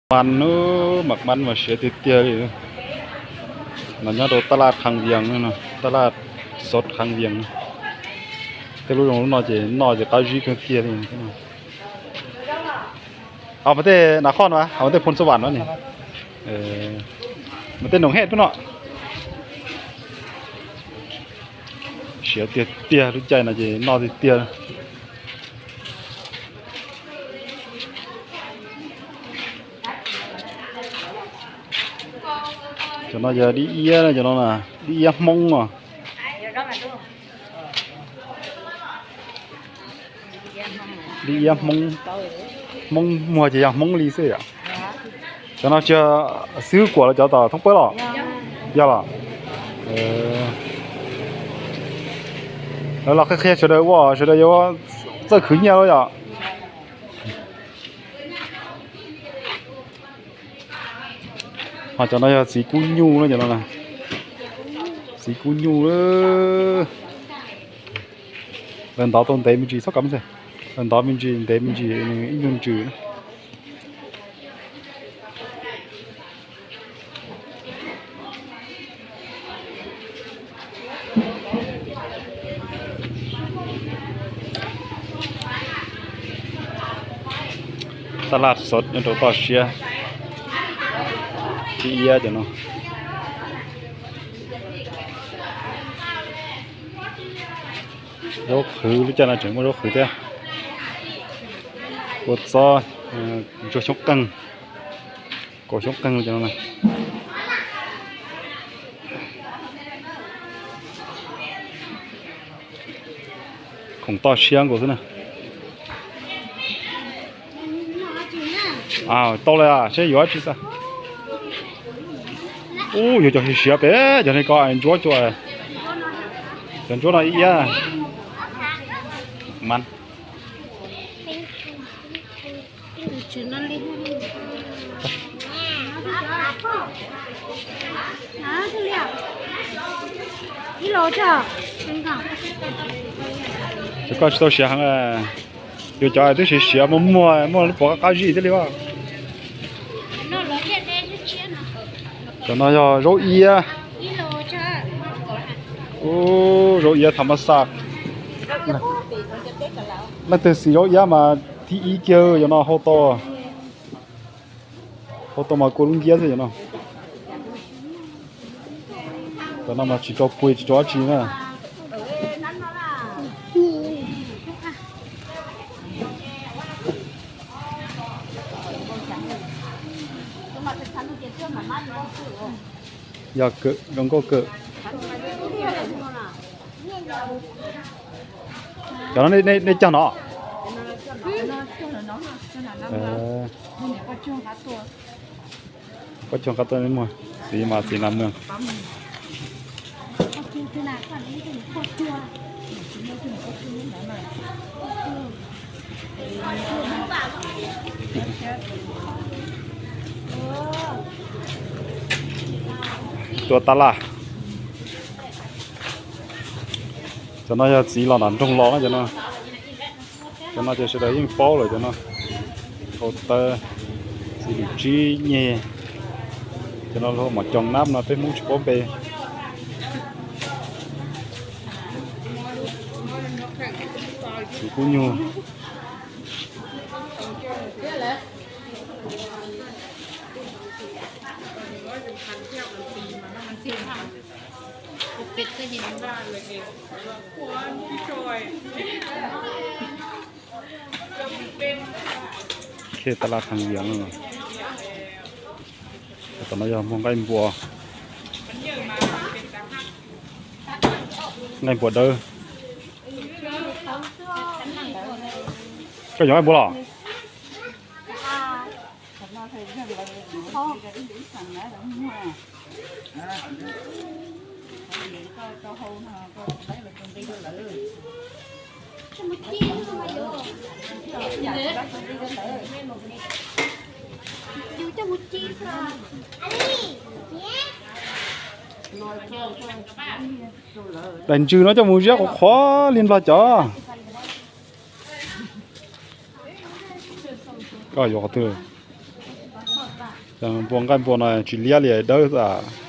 Mas nub, mas mas mas siav tiag tiag li. No nyob rau taj laj Khang Vias no, taj laj Xov Khang Vias no. Tej lub zoo lub no ces noj ces qab zib kawg kiag li. Mas tej nav khoj no, mas tej Phoo Xab Vam no ne, mas tej Noom Hej tub no. Siav tiag tiag, lub caij no ces noj tiag tiag. Cov no yog dib iab, cov no dib iab Hmoob os. Dib iab Hmoob, Hmoob muag ces yog Hmoob li xwb yom. Cov no tsis yog xib hwb Kuam los cov tom thoob pab los? Yog los. Lawv los qhia qhia sawv daws ua, sawv daws yuav txawj khwv nyiaj los yom. Ho cov no yog txiv kub nyuj na, cov no txiv kub nyuj. Lawv ntov tau ntev me ntsis, txhob kav me ntsis. Lawv ntov me ntsis ntev me ntsis, nws ib nyuag ntsws. Taj laj Xov nyob rau toj siab. Dib iab cov no. Zaub qhwv, lub caij no tseem muaj zaub qhwv thiab. Kua txob, ntsuag xyoob qeej, kaus xyoob qeej cov no. Khoom toj siab nkaus xwb na. Tau lawm, seb yuav dab tsi xwb. Ub, yuav cov siav siav pem, cov no ko ntsuab cua. Cov ntsuab no ib iab. Ces koj tsis tau siav heev, yuav cov twb siav siav muag muag, muaj lub puav qab qab zib thiaj li. Cov no yog zaub iab. Ub, zaub iab tham mas xaj. Leej twg xis zaub iab mas thib ib kiag, cov no hau tau, hau tau mas kua lub ntiab xwb cov no. Cov no mas tsis tau pui tsis tau dab tsi na. Yog kawm, zoo nkauj kawm. Cov no nej cog no? Pob coog qab tuaj, txiv mas txiv nas mws. Tua tab laj. Cov no yog txiv los nram nroog los na cov no. Cov no ces sawv daws yeej paub lawm cov no. Hau tawb, txiv lwm tsib nyeg. Cov no hu mos coos nab no peb Hmoob tsis paub npe. Txiv kub nyuj. Khej tab laj Khang Vias no. Tom no yog muag nqaij npua, nqaij npua dawb. Koj yuav nqaij npua los? Daim ntsws no coj mus ziab qhuav qhuav li nplog cov. Koj yuav qhov twg? Npua nqaij npua no tsis liab li dawb tas.